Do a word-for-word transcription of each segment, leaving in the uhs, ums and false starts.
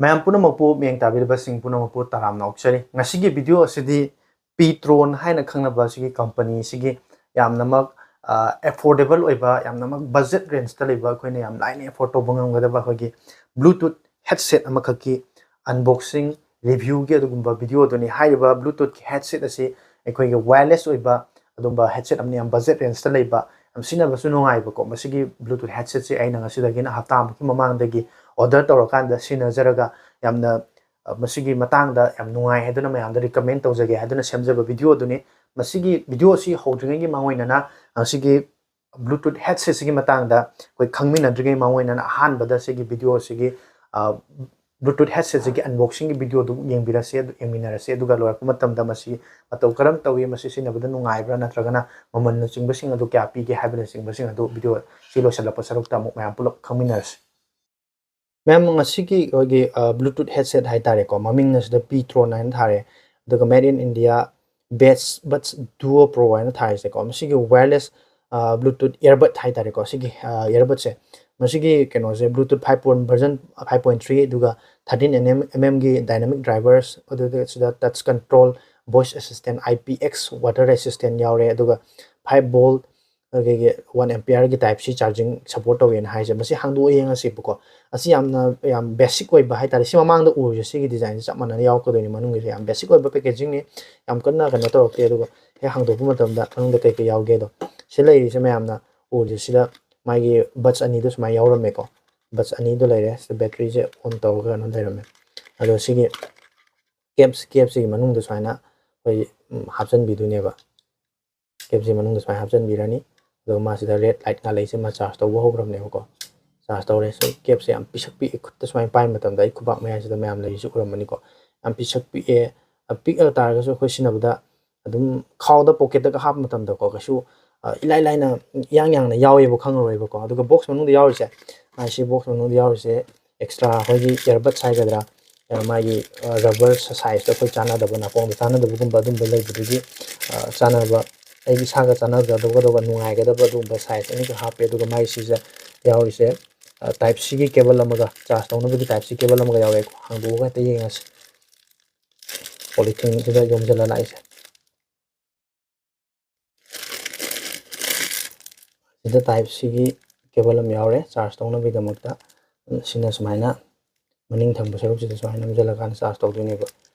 ꯃꯌꯥꯝ ꯄꯨꯝꯅꯃꯛꯄꯨ, ꯃꯤꯠꯌꯦꯡ ꯇꯥꯕꯤꯔꯤꯕꯁꯤꯡ ꯄꯨꯝꯅꯃꯛꯄꯨ ꯇꯔꯥꯝꯅ ꯑꯣꯛꯆꯔꯤ꯫ ꯉꯁꯤꯒꯤ video ꯑꯁꯤꯗꯤ Petron ꯍꯥꯏꯅ ꯈꯪꯅꯕ ꯑꯁꯤꯒꯤ company ꯑꯁꯤꯒꯤ ꯌꯥꯝꯅꯃꯛ, ꯑ, affordable ꯑꯣꯏꯕ, ꯌꯥꯝꯅꯃꯛ budget rangeꯇ ꯂꯩꯕ, ꯑꯩꯈꯣꯏꯅ ꯌꯥꯝ ꯂꯥꯏꯅ afford ꯇꯧꯕ ꯉꯝꯒꯗꯕ ꯑꯩꯈꯣꯏꯒꯤ Bluetooth headset ꯑꯃꯈꯛꯀꯤ unboxing, reviewꯒꯤ ꯑꯗꯨꯒꯨꯝꯕ videoꯗꯨꯅꯤ꯫ ꯍꯥꯏꯔꯤꯕ Bluetoothꯀꯤ headset ꯑꯁꯤ ꯑꯩꯈꯣꯏꯒꯤ wireless ꯑꯣꯏꯕ ꯑꯗꯨꯝꯕ headset ꯑꯃꯅꯤ, ꯌꯥꯝ budget rangeꯇ ꯂꯩꯕ, ꯌꯥꯝ ꯁꯤꯖꯤꯟꯅꯕꯁꯨ ꯅꯨꯡꯉꯥꯏꯕꯀꯣ꯫ ꯃꯁꯤꯒꯤ Bluetooth headsetꯁꯤ ꯑꯩꯅ ꯉꯁꯤꯗꯒꯤꯅ ꯍꯞꯇꯥꯃꯨꯛꯀꯤ ꯃꯃꯥꯡꯗꯒꯤ order ꯇꯧꯔꯀꯥꯟꯗ ꯁꯤꯖꯤꯟꯅꯖꯔꯒ ꯌꯥꯝꯅ, ꯑ, ꯃꯁꯤꯒꯤ ꯃꯇꯥꯡꯗ ꯌꯥꯝ ꯅꯨꯡꯉꯥꯏ ꯍꯥꯏꯗꯨꯅ ꯃꯌꯥꯝꯗ recommend ꯇꯧꯖꯒꯦ ꯍꯥꯏꯗꯨꯅ ꯁꯦꯝꯖꯕ videoꯗꯨꯅꯤ꯫ ꯃꯁꯤꯒꯤ video ꯑꯁꯤ ꯍꯧꯗ꯭ꯔꯤꯉꯩꯒꯤ ꯃꯥꯡꯑꯣꯏꯅꯅ ꯉꯁꯤꯒꯤ Bluetooth headsetꯁꯤꯒꯤ ꯃꯇꯥꯡꯗ ꯑꯩꯈꯣꯏ ꯈꯪꯃꯤꯟꯅꯗ꯭ꯔꯤꯉꯩ ꯃꯥꯡꯑꯣꯏꯅꯅ ꯑꯍꯥꯟꯕꯗ ꯁꯤꯒꯤ video ꯑꯁꯤꯒꯤ, ꯑ, Bluetooth headsetꯁꯤꯒꯤ unboxingꯒꯤ videoꯗꯨ ꯌꯦꯡꯕꯤꯔꯁꯤ, ꯑꯗꯨ ꯌꯦꯡꯃꯤꯟꯅꯔꯁꯤ꯫ ꯑꯗꯨꯒ ꯂꯣꯏꯔꯛꯄ ꯃꯇꯝꯗ ꯃꯁꯤ ꯃꯇꯧ ꯀꯔꯝ ꯇꯧꯏ, ꯃꯁꯤ ꯁꯤꯖꯤꯟꯅꯕꯗ ꯅꯨꯡꯉꯥꯏꯕ꯭ꯔꯥ, ꯅꯠꯇ꯭ꯔꯒꯅ ꯃꯃꯜꯅꯆꯤꯡꯕꯁꯤꯡ ꯑꯗꯨ ꯀꯌꯥ ꯄꯤꯒꯦ ꯍꯥꯏꯕꯅꯆꯤꯡꯕꯁꯤꯡ ꯑꯗꯨ video ꯁꯤ ꯂꯣꯏꯁꯤꯜꯂꯛꯄ ꯁꯔꯨꯛꯇ ꯑꯃꯨꯛ ꯃꯌꯥꯝ ꯄꯨꯂꯞ ꯈꯪꯃꯤꯟꯅꯔꯁꯤ꯫ ꯃꯌꯥꯝ, ꯉꯁꯤꯒꯤ ꯑꯩꯈꯣꯏꯒꯤ, ꯑ, Bluetooth headset ꯍꯥꯏꯇꯥꯔꯦꯀꯣ, ꯃꯃꯤꯡ ꯑꯁꯤꯗ Petron ꯍꯥꯏꯅ ꯊꯥꯔꯦ, ꯑꯗꯨꯒ Made in India Beats Buds Duo Pro ꯍꯥꯏꯅ ꯊꯥꯔꯤꯁꯦꯀꯣ, ꯃꯁꯤꯒꯤ wireless, ꯑ, Bluetooth earbud ꯍꯥꯏꯇꯥꯔꯦꯀꯣ, ꯁꯤꯒꯤ, ꯑ, earbudꯁꯦ꯫ ꯃꯁꯤꯒꯤ ꯀꯩꯅꯣꯁꯦ Bluetooth five point, version five point three, ꯑꯗꯨꯒ thirteen mm, mmꯒꯤ dynamic drivers, ꯑꯗꯨꯒ ꯁꯤꯗ touch control, voice assistant, I P X water resistant ꯌꯥꯎꯔꯦ, ꯑꯗꯨꯒ five volt ꯑꯗꯒꯤ one ampereꯒꯤ type C charging support ꯇꯧꯋꯦꯅ ꯍꯥꯏꯁꯦ꯫ ꯃꯁꯤ ꯍꯥꯡꯗꯣꯛꯑ ꯌꯦꯡꯉꯁꯤꯕꯀꯣ꯫ ꯑꯁꯤ ꯌꯥꯝꯅ, ꯌꯥꯝ basic ꯑꯣꯏꯕ ꯍꯥꯏꯇꯥꯔꯦ꯫ ꯁꯤ ꯃꯃꯥꯡꯗ ꯎꯔꯤꯁꯦ, ꯁꯤꯒꯤ designꯁꯦ ꯆꯞ ꯃꯥꯟꯅꯅ ꯌꯥꯎꯔꯛꯀꯗꯣꯏꯅꯤ ꯃꯅꯨꯡꯒꯤꯁꯦ꯫ ꯌꯥꯝ basic ꯑꯣꯏꯕ packagingꯅꯤ, ꯌꯥꯝ ꯀꯟꯅ ꯀꯩꯅꯣ ꯇꯧꯔꯛꯇꯦ꯫ ꯑꯗꯨꯒ ꯍꯦꯛ ꯍꯥꯡꯗꯣꯛꯄ ꯃꯇꯝꯗ ꯃꯅꯨꯡꯗ ꯀꯩ ꯀꯩ ꯌꯥꯎꯒꯦꯗꯣ, ꯁꯤ ꯂꯩꯔꯤꯁꯦ ꯃꯌꯥꯝꯅ ꯎꯔꯤꯁꯦ, ꯁꯤꯗ ꯃꯥꯒꯤ buds ꯑꯅꯤꯗꯣ ꯁꯨꯃꯥꯏꯅ ꯌꯥꯎꯔꯝꯃꯦꯀꯣ꯫ Buds ꯑꯅꯤꯗꯣ ꯂꯩꯔꯦ꯫ ꯁꯤꯗ batteryꯁꯦ on ꯇꯧꯔꯒ ꯀꯩꯅꯣ ꯂꯩꯔꯝꯃꯦ꯫ ꯑꯗꯣ ꯁꯤꯒꯤ caps, capꯁꯤꯒꯤ ꯃꯅꯨꯡꯗ ꯁꯨꯃꯥꯏꯅ ꯑꯩꯈꯣꯏ, ꯎꯝ, ꯍꯥꯞꯆꯤꯟꯕꯤꯗꯣꯏꯅꯦꯕ꯫ Capꯁꯤ ꯃꯅꯨꯡꯗ ꯁꯨꯃꯥꯏꯅ ꯍꯥꯞꯆꯤꯟꯕꯤꯔꯅꯤ꯫ ꯑꯗꯨꯒ ꯃꯥꯁꯤꯗ red light ꯉꯥꯜꯂꯛꯏꯁꯦ, ꯃꯥ charge ꯇꯧꯕ ꯍꯧꯈ꯭ꯔꯕꯅꯦꯕꯀꯣ꯫ Charge ꯇꯧꯔꯦ꯫ ꯁꯨꯝ capꯁꯦ ꯌꯥꯝ ꯄꯤꯁꯛ ꯄꯤꯛꯑꯦ, ꯈꯨꯠꯇ ꯁꯨꯃꯥꯏꯅ ꯄꯥꯏꯕ ꯃꯇꯝꯗ ꯑꯩ ꯈꯨꯕꯥꯛ ꯃꯌꯥꯁꯤꯗ ꯃꯌꯥꯝ ꯂꯩꯔꯤꯁꯦ ꯎꯔꯝꯃꯅꯤꯀꯣ꯫ ꯌꯥꯝ ꯄꯤꯁꯛ ꯄꯤꯛꯑꯦ꯫ ꯑ, ꯄꯤꯛꯑ ꯇꯥꯔꯒꯁꯨ ꯑꯩꯈꯣꯏ ꯁꯤꯖꯤꯟꯅꯕꯗ ꯑꯗꯨꯝ ꯈꯥꯎꯗ, pocketꯇꯒ ꯍꯥꯞꯄ ꯃꯇꯝꯗꯀꯣ, ꯀꯩꯁꯨ, ꯑ, ꯏꯂꯥꯏ ꯂꯥꯏꯅ ꯏꯌꯥꯡ ꯌꯥꯡꯅ ꯌꯥꯎꯋꯦꯕ ꯈꯪꯉꯔꯣꯏꯕꯀꯣ꯫ ꯑꯗꯨꯒ box ꯃꯅꯨꯡꯗ ꯌꯥꯎꯔꯤꯁꯦ, ꯑ, ꯁꯤ box ꯃꯅꯨꯡꯗ ꯌꯥꯎꯔꯤꯁꯦ extra ꯑꯩꯈꯣꯏꯒꯤ earbuds ꯍꯥꯏꯒꯗ꯭ꯔꯥ, ꯑ, ꯃꯥꯒꯤ, ꯑ, rubber sizeꯇ ꯑꯩꯈꯣꯏ ꯆꯥꯟꯅꯗꯕ, ꯅꯥꯀꯣꯡꯗ ꯆꯥꯟꯅꯗꯕꯒꯨꯝꯕ ꯑꯗꯨꯝꯕ ꯂꯩꯕꯗꯨꯒꯤ, ꯑ, ꯆꯥꯟꯅꯕ, ꯑꯩꯒꯤ ꯏꯁꯥꯒ ꯆꯥꯟꯅꯖꯒꯗꯕ, ꯅꯨꯡꯉꯥꯏꯒꯗꯕ ꯑꯗꯨꯒꯨꯝꯕ size ꯑꯅꯤꯈꯛ ꯍꯥꯞꯄꯦ꯫ ꯑꯗꯨꯒ ꯃꯥꯏ ꯁꯤꯁꯦ ꯌꯥꯎꯔꯤꯁꯦ, ꯇꯥꯏꯞ ꯁꯤꯒꯤ ꯀꯦꯕꯜ ꯑꯃꯒ, ꯆꯥꯔꯖ ꯇꯧꯅꯕꯒꯤ ꯇꯥꯏꯞ ꯁꯤ ꯀꯦꯕꯜ ꯑꯃꯒ ꯌꯥꯎꯔꯦꯀꯣ꯫ ꯍꯥꯡꯗꯣꯛꯑꯒ ꯍꯦꯛꯇ ꯌꯦꯡꯉꯁꯤ꯫ ꯄꯣꯂꯤꯊꯤꯟꯁꯤꯗ ꯌꯣꯝꯁꯤꯜꯂ ꯂꯥꯛꯏꯁꯦ꯫ ꯁꯤꯗ ꯇꯥꯏꯞ ꯁꯤꯒꯤ ꯀꯦꯕꯜ ꯑꯃ ꯌꯥꯎꯔꯦ ꯆꯥꯔꯖ ꯇꯧꯅꯕꯒꯤꯗꯃꯛꯇ꯫ ꯁꯤꯅ ꯁꯨꯃꯥꯏꯅ ꯃꯅꯤꯡ ꯊꯪꯕ ꯁꯔꯨꯛꯁꯤꯗ ꯁꯨꯃꯥꯏꯅ ꯅꯝꯁꯤꯜꯂꯀꯥꯟꯗ ꯆꯥꯔꯖ ꯇꯧꯗꯣꯏꯅꯦꯕ꯫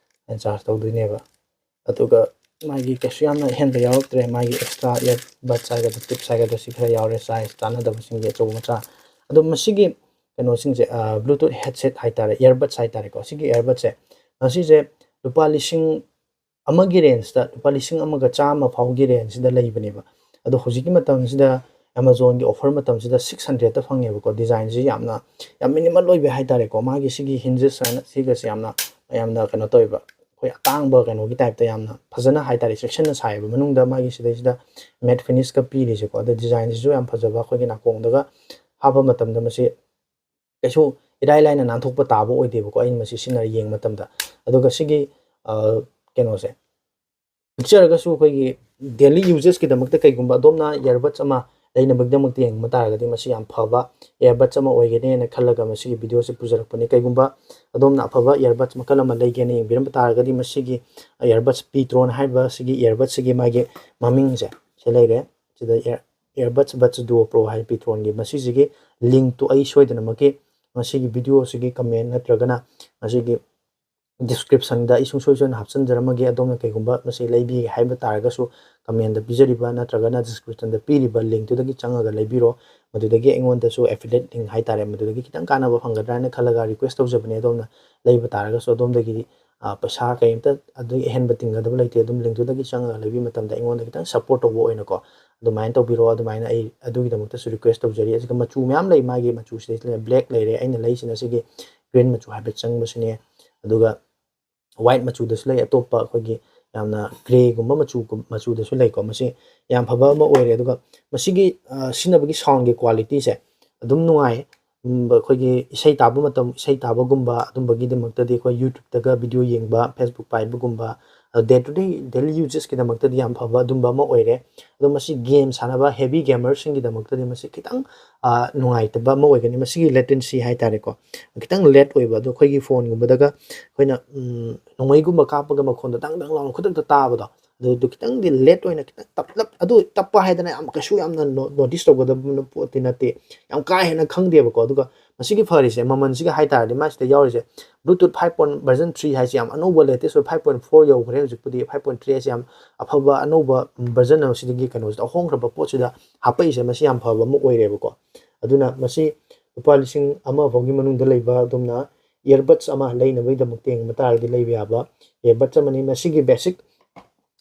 ꯑꯩꯅ ꯆꯥꯔꯖ ꯇꯧꯗꯣꯏꯅꯦꯕ꯫ ꯑꯗꯨꯒ ꯃꯥꯒꯤ ꯀꯩꯁꯨ ꯌꯥꯝꯅ ꯑꯍꯦꯟꯕ ꯌꯥꯎꯔꯛꯇ꯭ꯔꯦ꯫ ꯃꯥꯒꯤ ꯑꯦꯛꯁꯇ꯭ꯔꯥ ꯏꯌꯔꯕꯠꯁ ꯍꯥꯏꯒꯗ꯭ꯔꯥ, ꯇꯤꯞꯁ ꯍꯥꯏꯒꯗ꯭ꯔꯥ, ꯁꯤ ꯈꯔ ꯌꯥꯎꯔꯦ, ꯁꯥꯏꯖ ꯆꯥꯟꯅꯗꯕꯁꯤꯡꯒꯤ ꯑꯆꯧꯕ ꯃꯆꯥ꯫ ꯑꯗꯣ ꯃꯁꯤꯒꯤ ꯀꯩꯅꯣꯁꯤꯡꯁꯦ, Bluetooth headset ꯍꯥꯏꯇꯥꯔꯦ, ꯏꯌꯔꯕꯠꯁ ꯍꯥꯏꯇꯥꯔꯦꯀꯣ, ꯁꯤꯒꯤ ꯏꯌꯔꯕꯠꯁꯦ ꯉꯁꯤꯁꯦ ꯂꯨꯄꯥ ꯂꯤꯁꯤꯡ ꯑꯃꯒꯤ ꯔꯦꯟꯖꯇ, ꯂꯨꯄꯥ ꯂꯤꯁꯤꯡ ꯑꯃꯒ ꯆꯥꯝꯃ ꯐꯥꯎꯒꯤ ꯔꯦꯟꯖꯁꯤꯗ ꯂꯩꯕꯅꯦꯕ꯫ ꯑꯗꯣ ꯍꯧꯖꯤꯛꯀꯤ ꯃꯇꯝꯁꯤꯗ Amazonꯒꯤ ꯑꯣꯐꯔ ꯃꯇꯝꯁꯤꯗ ꯁꯤꯛꯁ ꯍꯟꯗ꯭ꯔꯦꯗꯇ ꯐꯪꯉꯦꯕꯀꯣ꯫ ꯗꯤꯖꯥꯏꯟꯁꯤ ꯌꯥꯝꯅ, ꯌꯥꯝ ꯃꯤꯅꯤꯃꯜ ꯑꯣꯏꯕ ꯍꯥꯏꯇꯥꯔꯦꯀꯣ꯫ ꯃꯥꯒꯤ ꯁꯤꯒꯤ ꯍꯤꯟꯖꯦꯁ ꯍꯥꯏꯅ ꯁꯤꯒꯁꯦ ꯌꯥꯝꯅ, ꯌꯥꯝꯅ ꯀꯩꯅꯣ ꯇꯧꯋꯦꯕ, ꯑꯩꯈꯣꯏ ꯑꯇꯥꯡꯕ ꯀꯩꯅꯣꯒꯤ ꯇꯥꯏꯞꯇ ꯌꯥꯝꯅ ꯐꯖꯅ ꯍꯥꯏꯇꯥꯔꯦ, ꯆꯦꯛꯁꯤꯟꯅ ꯁꯥꯏꯌꯦꯕ꯫ ꯃꯅꯨꯡꯗ ꯃꯥꯒꯤ ꯁꯤꯗꯩꯁꯤꯗ ꯃꯦꯠ ꯐꯤꯅꯤꯁꯀ ꯄꯤꯔꯤꯁꯦꯀꯣ꯫ ꯑꯗ ꯗꯤꯖꯥꯏꯟꯁꯤꯁꯨ ꯌꯥꯝ ꯐꯖꯕ, ꯑꯩꯈꯣꯏꯒꯤ ꯅꯥꯀꯣꯡꯗꯒ ꯍꯥꯞꯄ ꯃꯇꯝꯗ ꯃꯁꯤ ꯀꯩꯁꯨ ꯏꯔꯥꯏ ꯂꯥꯏꯅ ꯅꯥꯟꯊꯣꯛꯄ ꯇꯥꯕ ꯑꯣꯏꯗꯦꯕꯀꯣ, ꯑꯩꯅ ꯃꯁꯤ ꯁꯤꯖꯤꯟꯅꯔ ꯌꯦꯡꯕ ꯃꯇꯝꯗ꯫ ꯑꯗꯨꯒ ꯁꯤꯒꯤ, ꯑ, ꯀꯩꯅꯣꯁꯦ, ꯄꯤꯛꯆꯔꯒꯁꯨ ꯑꯩꯈꯣꯏꯒꯤ ꯗꯦꯂꯤ ꯌꯨꯖꯦꯁꯀꯤꯗꯃꯛꯇ ꯀꯩꯒꯨꯝꯕ ꯑꯗꯣꯝꯅ ꯏꯌꯔꯕꯠꯁ ꯑꯃ ꯂꯩꯅꯕꯒꯤꯗꯃꯛꯇ ꯌꯦꯡꯕ ꯇꯥꯔꯒꯗꯤ ꯃꯁꯤ ꯌꯥꯝ ꯐꯕ ꯏꯌꯔꯕꯠꯁ ꯑꯃ ꯑꯣꯏꯒꯅꯤꯅ ꯈꯜꯂꯒ ꯃꯁꯤꯒꯤ ꯚꯤꯗꯤꯑꯣꯁꯦ ꯄꯨꯖꯔꯛꯄꯅꯤ꯫ ꯀꯩꯒꯨꯝꯕ ꯑꯗꯣꯝꯅ ꯑꯐꯕ ꯏꯌꯔꯕꯠꯁ ꯃꯈꯜ ꯑꯃ ꯂꯩꯒꯦꯅ ꯌꯦꯡꯕꯤꯔꯝꯕ ꯇꯥꯔꯒꯗꯤ ꯃꯁꯤꯒꯤ ꯏꯌꯔꯕꯠꯁ ꯄꯤꯇ꯭ꯔꯣꯟ ꯍꯥꯏꯔꯤꯕ ꯁꯤꯒꯤ ꯏꯌꯔꯕꯠꯁꯤꯒꯤ ꯃꯥꯒꯤ ꯃꯃꯤꯡꯁꯦ ꯁꯤ ꯂꯩꯔꯦ꯫ ꯁꯤꯗ ꯏꯌꯔ-, ꯏꯌꯔꯕꯠꯁ ꯕꯠꯁ ꯗꯨꯑꯣ ꯄ꯭ꯔꯣ ꯍꯥꯏ ꯄꯤꯇ꯭ꯔꯣꯟꯒꯤ꯫ ꯃꯁꯤꯁꯤꯒꯤ ꯂꯤꯡꯛꯇꯨ ꯑꯩ ꯁꯣꯏꯗꯅꯃꯛꯀꯤ ꯃꯁꯤꯒꯤ ꯚꯤꯗꯤꯑꯣꯁꯤꯒꯤ ꯀꯃꯦꯟ ꯅꯠꯇ꯭ꯔꯒꯅ ꯃꯁꯤꯒꯤ ꯗꯤꯁꯀ꯭ꯔꯤꯞꯁꯟꯗ ꯑꯩ ꯁꯨꯡꯁꯣꯏ ꯁꯣꯏꯗꯅ ꯍꯥꯞꯆꯤꯟꯖꯔꯝꯃꯒꯦ꯫ ꯑꯗꯣꯝꯅ ꯀꯩꯒꯨꯝꯕ ꯃꯁꯤ ꯂꯩꯕꯤꯒꯦ ꯍꯥꯏꯕ ꯇꯥꯔꯒꯁꯨ ꯀꯃꯦꯟꯗ ꯄꯤꯖꯔꯤꯕ ꯅꯠꯇ꯭ꯔꯒꯅ ꯗꯤꯁꯀ꯭ꯔꯤꯞꯁꯟꯗ ꯄꯤꯔꯤꯕ ꯂꯤꯡꯛꯇꯨꯗꯒꯤ ꯆꯪꯉꯒ ꯂꯩꯕꯤꯔꯣ꯫ ꯃꯗꯨꯗꯒꯤ ꯑꯩꯉꯣꯟꯗꯁꯨ ꯑꯦꯐꯤꯂꯦꯠ ꯂꯤꯡꯛ ꯍꯥꯏꯇꯥꯔꯦ, ꯃꯗꯨꯗꯒꯤ ꯈꯤꯇꯪ ꯀꯥꯟꯅꯕ ꯐꯪꯒꯗ꯭ꯔꯥ ꯍꯥꯏꯅ ꯈꯜꯂꯒ ꯔꯤꯀ꯭ꯋꯦꯁ ꯇꯧꯖꯕꯅꯦ꯫ ꯑꯗꯣꯝꯅ ꯂꯩꯕ ꯇꯥꯔꯒꯁꯨ ꯑꯗꯣꯝꯗꯒꯤꯗꯤ, ꯑ, ꯄꯩꯁꯥ ꯀꯔꯤꯝꯇ ꯑꯗꯨꯒꯤ ꯑꯍꯦꯟꯕ ꯇꯤꯡꯒꯗꯕ ꯂꯩꯇꯦ꯫ ꯑꯗꯨꯝ ꯂꯤꯡꯛꯇꯨꯗꯒꯤ ꯆꯪꯉꯒ ꯂꯩꯕꯤꯕ ꯃꯇꯝꯗ ꯑꯩꯉꯣꯟꯗ ꯈꯤꯇꯪ ꯁꯞꯄꯣꯔꯠ ꯇꯧꯕ ꯑꯣꯏꯅꯀꯣ, ꯑꯗꯨꯃꯥꯏꯅ ꯇꯧꯕꯤꯔꯣ꯫ ꯑꯗꯨꯃꯥꯏꯅ ꯑꯩ ꯑꯗꯨꯒꯤꯗꯃꯛꯇꯁꯨ ꯔꯤꯀ꯭ꯋꯦꯁ ꯇꯧꯖꯔꯤ꯫ ꯑꯗꯨꯒ ꯃꯆꯨ ꯃꯌꯥꯝ ꯂꯩ, ꯃꯥꯒꯤ ꯃꯆꯨꯁꯤꯗꯩꯁꯤꯗ ꯕ꯭ꯂꯦꯛ ꯂꯩꯔꯦ, ꯑꯩꯅ ꯂꯩꯁꯤꯅ ꯁꯤꯒꯤ ꯒ꯭ꯔꯤꯟ ꯃꯆꯨ ꯍꯥꯏꯐꯦꯠ ꯆꯪꯕꯁꯤꯅꯦ꯫ ꯑꯗꯨꯒ ꯋꯥꯏꯠ ꯃꯆꯨꯗꯁꯨ ꯂꯩ, ꯑꯇꯣꯞꯄ ꯑꯩꯈꯣꯏꯒꯤ ꯌꯥꯝꯅ ꯒ꯭ꯔꯦꯒꯨꯝꯕ ꯃꯆꯨ, ꯃꯆꯨꯗꯁꯨ ꯂꯩꯀꯣ꯫ ꯃꯁꯤ ꯌꯥꯝ ꯐꯕ ꯑꯃ ꯑꯣꯏꯔꯦ꯫ ꯑꯗꯨꯒ ꯃꯁꯤꯒꯤ, ꯑ, ꯁꯤꯖꯤꯟꯅꯕꯒꯤ ꯁꯥꯎꯟꯒꯤ ꯀ꯭ꯋꯥꯂꯤꯇꯤꯁꯦ ꯑꯗꯨꯝ ꯅꯨꯡꯉꯥꯏ꯫ ꯎꯝ, ꯑꯩꯈꯣꯏꯒꯤ ꯏꯁꯩ ꯇꯥꯕ ꯃꯇꯝ, ꯏꯁꯩ ꯇꯥꯕꯒꯨꯝꯕ ꯑꯗꯨꯝꯕꯒꯤꯗꯃꯛꯇꯗꯤ ꯑꯩꯈꯣꯏ YouTube-ꯇꯒ video ꯌꯦꯡꯕ, Facebook ꯄꯥꯏꯕꯒꯨꯝꯕ, ꯑ, day to day daily uses-ꯀꯤꯗꯃꯛꯇꯗꯤ ꯌꯥꯝ ꯐꯕ ꯑꯗꯨꯝꯕ ꯑꯃ ꯑꯣꯏꯔꯦ꯫ ꯑꯗꯣ ꯃꯁꯤ game ꯁꯥꯟꯅꯕ heavy gamer-ꯁꯤꯡꯒꯤꯗꯃꯛꯇꯗꯤ ꯃꯁꯤ ꯈꯤꯇꯪ, ꯑ, ꯅꯨꯡꯉꯥꯏꯇꯕ ꯑꯃ ꯑꯣꯏꯒꯅꯤ꯫ ꯃꯁꯤꯒꯤ latency ꯍꯥꯏꯇꯥꯔꯦꯀꯣ, ꯈꯤꯇꯪ lag ꯑꯣꯏꯕ꯫ ꯑꯗꯣ ꯑꯩꯈꯣꯏꯒꯤ phone-ꯒꯨꯝꯕꯗꯒ ꯑꯩꯈꯣꯏꯅ, ꯎꯝ, ꯅꯣꯡꯃꯩꯒꯨꯝꯕ ꯀꯥꯞꯄꯒ ꯃꯈꯣꯟꯗꯣ ꯗꯪ ꯗꯪ ꯂꯥꯎꯅ ꯈꯨꯗꯛꯇ ꯇꯥꯕꯗꯣ, ꯑꯗꯨ, ꯑꯗꯨ ꯈꯤꯇꯪꯗꯤ lat ꯑꯣꯏꯅ ꯈꯤꯇꯪ ꯇꯞꯂꯞ, ꯑꯗꯨ ꯇꯞꯄ ꯍꯥꯏꯗꯅ ꯌꯥꯝ ꯀꯩꯁꯨ ꯌꯥꯝꯅ no-, notice ꯇꯧꯒꯗꯕ ꯄꯣꯠꯇꯤ ꯅꯠꯇꯦ, ꯌꯥꯝ ꯀꯥ ꯍꯦꯟꯅ ꯈꯪꯗꯦꯕꯀꯣ꯫ ꯑꯗꯨꯒ ꯃꯁꯤꯒꯤ ꯐꯔꯤꯁꯦ, ꯃꯃꯜꯁꯤꯒ ꯍꯥꯏꯇꯥꯔꯗꯤ, ꯃꯥꯁꯤꯗ ꯌꯥꯎꯔꯤꯁꯦ Bluetooth five point, version three ꯍꯥꯏꯁꯦ ꯌꯥꯝ ꯑꯅꯧꯕ, latest ꯑꯣꯏ, five point four ꯌꯧꯈ꯭ꯔꯦ ꯍꯧꯖꯤꯛꯄꯨꯗꯤ꯫ Five point three ꯍꯥꯏꯁꯦ ꯌꯥꯝ ꯑꯐꯕ ꯑꯅꯧꯕ version ꯑꯃ ꯁꯤꯗꯒꯤ ꯀꯩꯅꯣꯁꯤꯗ ꯑꯍꯣꯡꯈ꯭ꯔꯕ ꯄꯣꯠꯁꯤꯗ ꯍꯥꯞꯄꯛꯏꯁꯦ, ꯃꯁꯤ ꯌꯥꯝ ꯐꯕ ꯑꯃ ꯑꯣꯏꯔꯦꯕꯀꯣ꯫ ꯑꯗꯨꯅ ꯃꯁꯤ ꯂꯨꯄꯥ ꯂꯤꯁꯤꯡ ꯑꯃ ꯐꯥꯎꯒꯤ ꯃꯅꯨꯡꯗ ꯂꯩꯕ ꯑꯗꯣꯝꯅ earbuds ꯑꯃ ꯂꯩꯅꯕꯒꯤꯗꯃꯛꯇ ꯌꯦꯡꯕ ꯇꯥꯔꯒꯗꯤ ꯂꯩꯕ ꯌꯥꯕ earbuds ꯑꯃꯅꯤ꯫ ꯃꯁꯤꯒꯤ basic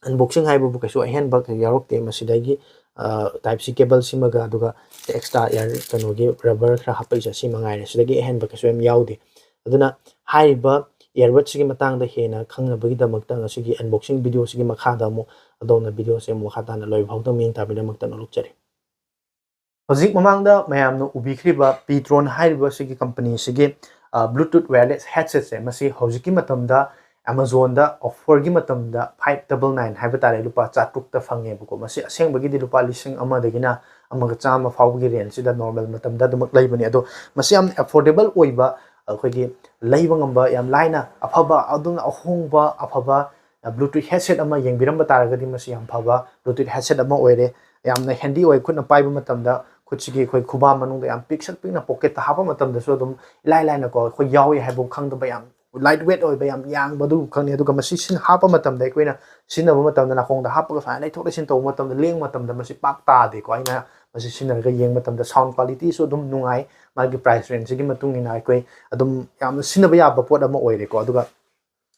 unboxing ꯍꯥꯏꯕꯕꯨ ꯀꯩꯁꯨ ꯑꯍꯦꯟꯕ ꯀꯩ ꯌꯥꯎꯔꯛꯇꯦ꯫ ꯃꯁꯤꯗꯒꯤ, ꯑ, type C cable ꯁꯤꯃꯒ, ꯑꯗꯨꯒ extra ear, ꯀꯩꯅꯣꯒꯤ rubber ꯈꯔ ꯍꯥꯞꯄꯛꯏꯁꯦ, ꯁꯤ ꯃꯉꯥꯏꯔꯦ꯫ ꯁꯤꯗꯒꯤ ꯑꯍꯦꯟꯕ ꯀꯩꯁꯨ ꯌꯥꯝ ꯌꯥꯎꯗꯦ꯫ ꯑꯗꯨꯅ ꯍꯥꯏꯔꯤꯕ earbuds ꯁꯤꯒꯤ ꯃꯇꯥꯡꯗ ꯍꯦꯟꯅ ꯈꯪꯅꯕꯒꯤꯗꯃꯛꯇ ꯉꯁꯤꯒꯤ unboxing video ꯁꯤꯒꯤ ꯃꯈꯥꯗ ꯑꯃꯨꯛ ꯑꯗꯣꯝꯅ video ꯁꯦ ꯑꯃꯨꯛ ꯃꯈꯥ ꯇꯥꯅ ꯂꯣꯏꯕ ꯐꯥꯎꯗ ꯃꯤꯠꯌꯦꯡ ꯇꯥꯕꯤꯅꯕꯒꯤꯗꯃꯛꯇ ꯅꯣꯂꯨꯛꯆꯔꯤ꯫ ꯍꯧꯖꯤꯛ ꯃꯃꯥꯡꯗ ꯃꯌꯥꯝꯅ ꯎꯕꯤꯈ꯭ꯔꯤꯕ Petron ꯍꯥꯏꯔꯤꯕ ꯁꯤꯒꯤ company ꯁꯤꯒꯤ, ꯑ, Bluetooth wireless headset ꯁꯦ, ꯃꯁꯤ ꯍꯧꯖꯤꯛꯀꯤ ꯃꯇꯝꯗ Amazon ꯗ offer ꯒꯤ ꯃꯇꯝꯗ five double nine ꯍꯥꯏꯕ ꯇꯥꯔꯦ, ꯂꯨꯄꯥ ꯆꯥꯇ꯭ꯔꯨꯛꯇ ꯐꯪꯉꯦꯕꯀꯣ꯫ ꯃꯁꯤ ꯑꯁꯦꯡꯕꯒꯤꯗꯤ ꯂꯨꯄꯥ ꯂꯤꯁꯤꯡ ꯑꯃꯗꯒꯤꯅ ꯑꯃꯒ ꯆꯥꯝꯃ ꯐꯥꯎꯕꯒꯤ range ꯁꯤꯗ normal ꯃꯇꯝꯗ ꯑꯗꯨꯃꯛ ꯂꯩꯕꯅꯤ꯫ ꯑꯗꯣ ꯃꯁꯤ ꯌꯥꯝ affordable ꯑꯣꯏꯕ, ꯑꯩꯈꯣꯏꯒꯤ ꯂꯩꯕ ꯉꯝꯕ, ꯌꯥꯝ ꯂꯥꯏꯅ ꯑꯐꯕ, ꯑꯗꯨꯝ ꯑꯍꯣꯡꯕ, ꯑꯐꯕ Bluetooth headset ꯑꯃ ꯌꯦꯡꯕꯤꯔꯝꯕ ꯇꯥꯔꯒꯗꯤ ꯃꯁꯤ ꯌꯥꯝ ꯐꯕ Bluetooth headset ꯑꯃ ꯑꯣꯏꯔꯦ꯫ ꯌꯥꯝꯅ handy ꯑꯣꯏ, ꯈꯨꯠꯅ ꯄꯥꯏꯕ ꯃꯇꯝꯗ ꯈꯨꯠꯁꯤꯒꯤ ꯑꯩꯈꯣꯏ ꯈꯨꯕꯥꯝ ꯃꯅꯨꯡꯗ ꯌꯥꯝ ꯄꯤꯛꯁꯛ ꯄꯤꯛꯅ pocket ꯇ ꯍꯥꯞꯄ ꯃꯇꯝꯗꯁꯨ ꯑꯗꯨꯝ ꯏꯂꯥꯏ ꯂꯥꯏꯅꯀꯣ, ꯑꯩꯈꯣꯏ ꯌꯥꯎꯏ ꯍꯥꯏꯕ ꯈꯪꯗꯕ, ꯌꯥꯝ light weight ꯑꯣꯏꯕ, ꯌꯥꯝ ꯌꯥꯡꯕ ꯑꯗꯨ ꯈꯪꯉꯤ꯫ ꯑꯗꯨꯒ ꯃꯁꯤ ꯁꯤꯖꯤꯟ-, ꯍꯥꯞꯄ ꯃꯇꯝꯗ, ꯑꯩꯈꯣꯏꯅ ꯁꯤꯖꯤꯟꯅꯕ ꯃꯇꯝꯗ ꯅꯥꯀꯣꯡꯗ ꯍꯥꯞꯄꯒ ꯁꯨꯃꯥꯏꯅ ꯂꯩꯊꯣꯛ ꯂꯩꯁꯤꯟ ꯇꯧꯕ ꯃꯇꯝꯗ, ꯂꯦꯡꯕ ꯃꯇꯝꯗ ꯃꯁꯤ ꯄꯥꯛ ꯇꯥꯗꯦꯀꯣ꯫ ꯑꯩꯅ ꯃꯁꯤ ꯁꯤꯖꯤꯟꯅꯔꯒ ꯌꯦꯡꯕ ꯃꯇꯝꯗ sound quality ꯁꯨ ꯑꯗꯨꯝ ꯅꯨꯡꯉꯥꯏ, ꯃꯥꯒꯤ price range ꯁꯤꯒꯤ ꯃꯇꯨꯡ ꯏꯟꯅ ꯑꯩꯈꯣꯏ ꯑꯗꯨꯝ ꯌꯥꯝꯅ ꯁꯤꯖꯤꯟꯅꯕ ꯌꯥꯕ ꯄꯣꯠ ꯑꯃ ꯑꯣꯏꯔꯦꯀꯣ꯫ ꯑꯗꯨꯒ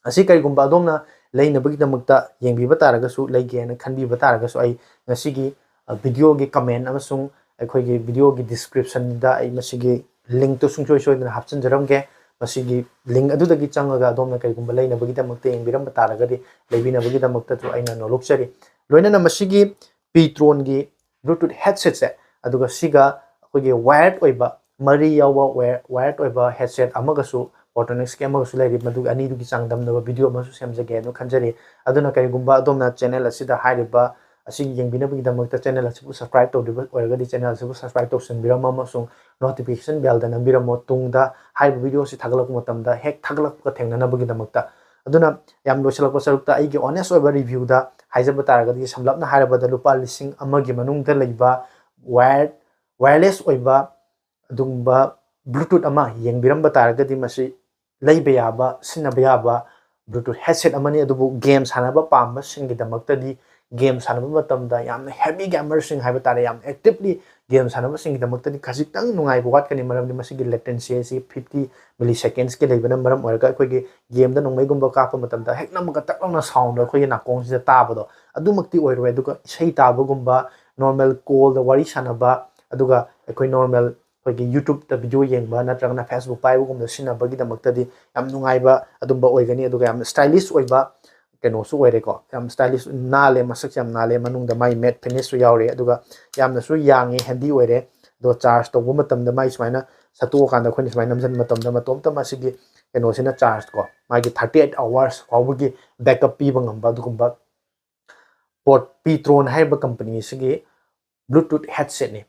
ꯑꯁꯤ ꯀꯔꯤꯒꯨꯝꯕ ꯑꯗꯣꯝꯅ ꯂꯩꯅꯕꯒꯤꯗꯃꯛꯇ ꯌꯦꯡꯕꯤꯕ ꯇꯥꯔꯒꯁꯨ, ꯂꯩꯒꯦ ꯍꯥꯏꯅ ꯈꯟꯕꯤꯕ ꯇꯥꯔꯒꯁꯨ, ꯑꯩ ꯉꯁꯤꯒꯤ, ꯑ, video ꯒꯤ comment ꯑꯃꯁꯨꯡ ꯑꯩꯈꯣꯏꯒꯤ video ꯒꯤ description ꯗ ꯑꯩ ꯃꯁꯤꯒꯤ link ꯇꯨ ꯁꯨꯡꯁꯣꯏ ꯁꯣꯏꯗꯅ ꯍꯥꯞꯆꯤꯟꯖꯔꯝꯒꯦ꯫ ꯃꯁꯤꯒꯤ link ꯑꯗꯨꯗꯒꯤ ꯆꯪꯉꯒ ꯑꯗꯣꯝꯅ ꯀꯔꯤꯒꯨꯝꯕ ꯂꯩꯅꯕꯒꯤꯗꯃꯛꯇ ꯌꯦꯡꯕꯤꯔꯝꯕ ꯇꯥꯔꯒꯗꯤ, ꯂꯩꯕꯤꯅꯕꯒꯤꯗꯃꯛꯇꯁꯨ ꯑꯩꯅ ꯅꯣꯂꯨꯛꯆꯔꯤ꯫ ꯂꯣꯏꯅꯅ ꯃꯁꯤꯒꯤ Petron ꯒꯤ Bluetooth headset ꯁꯦ, ꯑꯗꯨꯒ ꯁꯤꯒ ꯑꯩꯈꯣꯏꯒꯤ wired ꯑꯣꯏꯕ ꯃꯔꯤ ꯌꯥꯎꯕ wired ꯑꯣꯏꯕ headset ꯑꯃꯒꯁꯨ, Photonix-ꯀꯤ ꯑꯃꯒꯁꯨ ꯂꯩꯔꯤ, ꯃꯗꯨꯒꯤ ꯑꯅꯤꯗꯨꯒꯤ ꯆꯥꯡꯗꯝꯅꯕ video ꯑꯃꯁꯨ ꯁꯦꯝꯖꯒꯦ ꯍꯥꯏꯅ ꯈꯟꯖꯔꯤ꯫ ꯑꯗꯨꯅ ꯀꯔꯤꯒꯨꯝꯕ ꯑꯗꯣꯝꯅ channel ꯑꯁꯤꯗ ꯍꯥꯏꯔꯤꯕ ꯑꯁꯤ ꯌꯦꯡꯕꯤꯅꯕꯒꯤꯗꯃꯛꯇ channel ꯑꯁꯤꯕꯨ subscribe ꯇꯧꯗ꯭ꯔꯤꯕ ꯑꯣꯏꯔꯒꯗꯤ channel ꯑꯁꯤꯕꯨ subscribe ꯇꯧꯁꯤꯟꯕꯤꯔꯝꯃꯣ ꯑꯃꯁꯨꯡ notification bell-ꯗ ꯅꯝꯕꯤꯔꯝꯃꯣ, ꯇꯨꯡꯗ ꯍꯥꯏꯔꯤꯕ video ꯑꯁꯤ ꯊꯥꯒꯠꯂꯛꯄ ꯃꯇꯝꯗ ꯍꯦꯛ ꯊꯥꯒꯠꯂꯛꯄꯒ ꯊꯦꯡꯅꯅꯕꯒꯤꯗꯃꯛꯇ꯫ ꯑꯗꯨꯅ ꯌꯥꯝ ꯂꯣꯏꯁꯤꯜꯂꯛꯄ ꯁꯔꯨꯛꯇ ꯑꯩꯒꯤ honest ꯑꯣꯏꯕ review-ꯗ ꯍꯥꯏꯖꯕ ꯇꯥꯔꯒꯗꯤ, ꯁꯝꯂꯞꯅ ꯍꯥꯏꯔꯕꯗ ꯂꯨꯄꯥ ꯂꯤꯁꯤꯡ ꯑꯃꯒꯤ ꯃꯅꯨꯡꯗ ꯂꯩꯕ wired wireless ꯑꯣꯏꯕ ꯑꯗꯨꯒꯨꯝꯕ Bluetooth ꯑꯃ ꯌꯦꯡꯕꯤꯔꯝꯕ ꯇꯥꯔꯒꯗꯤ ꯃꯁꯤ ꯂꯩꯕ ꯌꯥꯕ, ꯁꯤꯖꯤꯟꯅꯕ ꯌꯥꯕ Bluetooth headset ꯑꯃꯅꯤ꯫ ꯑꯗꯨꯕꯨ game ꯁꯥꯟꯅꯕ ꯄꯥꯝꯕꯁꯤꯡꯒꯤꯗꯃꯛꯇꯗꯤ game ꯁꯥꯟꯅꯕ ꯃꯇꯝꯗ ꯌꯥꯝꯅ heavy gamer-ꯁꯤꯡ ꯍꯥꯏꯕ ꯇꯥꯔꯦ, ꯌꯥꯝꯅ actively game ꯁꯥꯟꯅꯕꯁꯤꯡꯒꯤꯗꯃꯛꯇꯗꯤ ꯈꯖꯤꯛꯇꯪ ꯅꯨꯡꯉꯥꯏꯕ ꯋꯥꯠꯀꯅꯤ, ꯃꯔꯝꯗꯤ ꯃꯁꯤꯒꯤ latency ꯑꯁꯤ fifty milliseconds-ꯀꯤ ꯂꯩꯕꯅ ꯃꯔꯝ ꯑꯣꯏꯔꯒ ꯑꯩꯈꯣꯏꯒꯤ game-ꯗ ꯅꯣꯡꯃꯩꯒꯨꯝꯕ ꯀꯥꯞꯄ ꯃꯇꯝꯗ ꯍꯦꯛ ꯅꯝꯃꯒ ꯇꯛ ꯂꯥꯎꯅ sound ꯑꯩꯈꯣꯏꯒꯤ ꯅꯥꯀꯣꯡꯁꯤꯗ ꯇꯥꯕꯗꯣ, ꯑꯗꯨꯃꯛꯇꯤ ꯑꯣꯏꯔꯣꯏ꯫ ꯑꯗꯨꯒ ꯏꯁꯩ ꯇꯥꯕꯒꯨꯝꯕ, normal call-ꯗ ꯋꯥꯔꯤ ꯁꯥꯟꯅꯕ, ꯑꯗꯨꯒ ꯑꯩꯈꯣꯏ normal ꯑꯩꯈꯣꯏꯒꯤ YouTube-ꯇ video ꯌꯦꯡꯕ ꯅꯠꯇ꯭ꯔꯒꯅ Facebook ꯄꯥꯏꯕꯒꯨꯝꯕꯗ ꯁꯤꯖꯤꯟꯅꯕꯒꯤꯗꯃꯛꯇꯗꯤ ꯌꯥꯝ ꯅꯨꯡꯉꯥꯏꯕ ꯑꯗꯨꯝꯕ ꯑꯣꯏꯒꯅꯤ꯫ ꯑꯗꯨꯒ ꯌꯥꯝꯅ stylish ꯑꯣꯏꯕ ꯀꯩꯅꯣꯁꯨ ꯑꯣꯏꯔꯦꯀꯣ, ꯌꯥꯝ stylish ꯅꯥꯜꯂꯦ, ꯃꯁꯛꯁꯦ ꯌꯥꯝ ꯅꯥꯜꯂꯦ꯫ ꯃꯅꯨꯡꯗ ꯃꯥꯒꯤ matte finish-ꯁꯨ ꯌꯥꯎꯔꯦ, ꯑꯗꯨꯒ ꯌꯥꯝꯅꯁꯨ ꯌꯥꯡꯉꯦ, handy ꯑꯣꯏꯔꯦ꯫ ꯑꯗꯣ charge ꯇꯧꯕ ꯃꯇꯝꯗ ꯃꯥꯒꯤ ꯁꯨꯃꯥꯏꯅ ꯁꯠꯇꯣꯛꯑꯀꯥꯟꯗ ꯑꯩꯈꯣꯏꯅ ꯁꯨꯃꯥꯏꯅ ꯅꯝꯁꯤꯟꯕ ꯃꯇꯝꯗ ꯃꯇꯣꯝꯇ ꯃꯁꯤꯒꯤ ꯀꯩꯅꯣꯁꯤꯅ charge ꯀꯣ, ꯃꯥꯒꯤ thirty eight hours ꯐꯥꯎꯕꯒꯤ backup ꯄꯤꯕ ꯉꯝꯕ ꯑꯗꯨꯒꯨꯝꯕ ꯄꯣꯠ Petron ꯍꯥꯏꯔꯤꯕ company ꯑꯁꯤꯒꯤ Bluetooth headset-ꯅꯤ꯫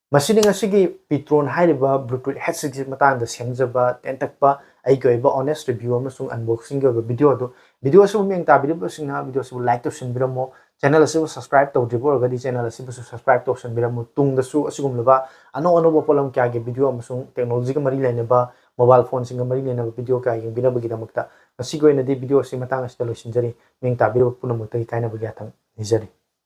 ꯃꯁꯤꯅꯤ ꯉꯁꯤꯒꯤ Petron ꯍꯥꯏꯔꯤꯕ Bluetooth headset-ꯀꯤ ꯃꯇꯥꯡꯗ ꯁꯦꯝꯖꯕ ꯇꯦꯟꯇꯛꯄ ꯑꯩꯒꯤ ꯑꯣꯏꯕ honest review ꯑꯃꯁꯨꯡ unboxing-ꯒꯤ ꯑꯣꯏꯕ video ꯑꯗꯨ꯫ Video ꯑꯁꯤꯕꯨ ꯃꯤꯠꯌꯦꯡ ꯇꯥꯕꯤꯔꯤꯕꯁꯤꯡꯅ video ꯑꯁꯤꯕꯨ like ꯇꯧꯁꯤꯟꯕꯤꯔꯝꯃꯣ, channel ꯑꯁꯤꯕꯨ subscribe ꯇꯧꯗ꯭ꯔꯤꯕ ꯑꯣꯏꯔꯒꯗꯤ channel ꯑꯁꯤꯕꯨꯁꯨ subscribe ꯇꯧꯁꯤꯟꯕꯤꯔꯝꯃꯨ꯫ ꯇꯨꯡꯗꯁꯨ ꯑꯁꯤꯒꯨꯝꯂꯕ ꯑꯅꯧ ꯑꯅꯧꯕ ꯄꯣꯠꯂꯝ ꯀꯌꯥꯒꯤ video ꯑꯃꯁꯨꯡ technology-ꯒ ꯃꯔꯤ ꯂꯩꯅꯕ mobile phone-ꯁꯤꯡꯒ ꯃꯔꯤ ꯂꯩꯅꯕ video ꯀꯌꯥ ꯌꯦꯡꯕꯤꯅꯕꯒꯤꯗꯃꯛꯇ꯫ ꯉꯁꯤꯒꯤ ꯑꯣꯏꯅꯗꯤ video ꯑꯁꯤ ꯃꯇꯥꯡ ꯑꯁꯤꯗ ꯂꯣꯏꯁꯤꯟꯖꯔꯤ꯫ ꯃꯤꯠꯌꯦꯡ ꯇꯥꯕꯤꯔꯤꯕ ꯄꯨꯝꯅꯃꯛꯇꯒꯤ ꯀꯥꯏꯅꯕꯒꯤ ꯌꯥꯊꯪ ꯅꯤꯖꯔꯤ꯫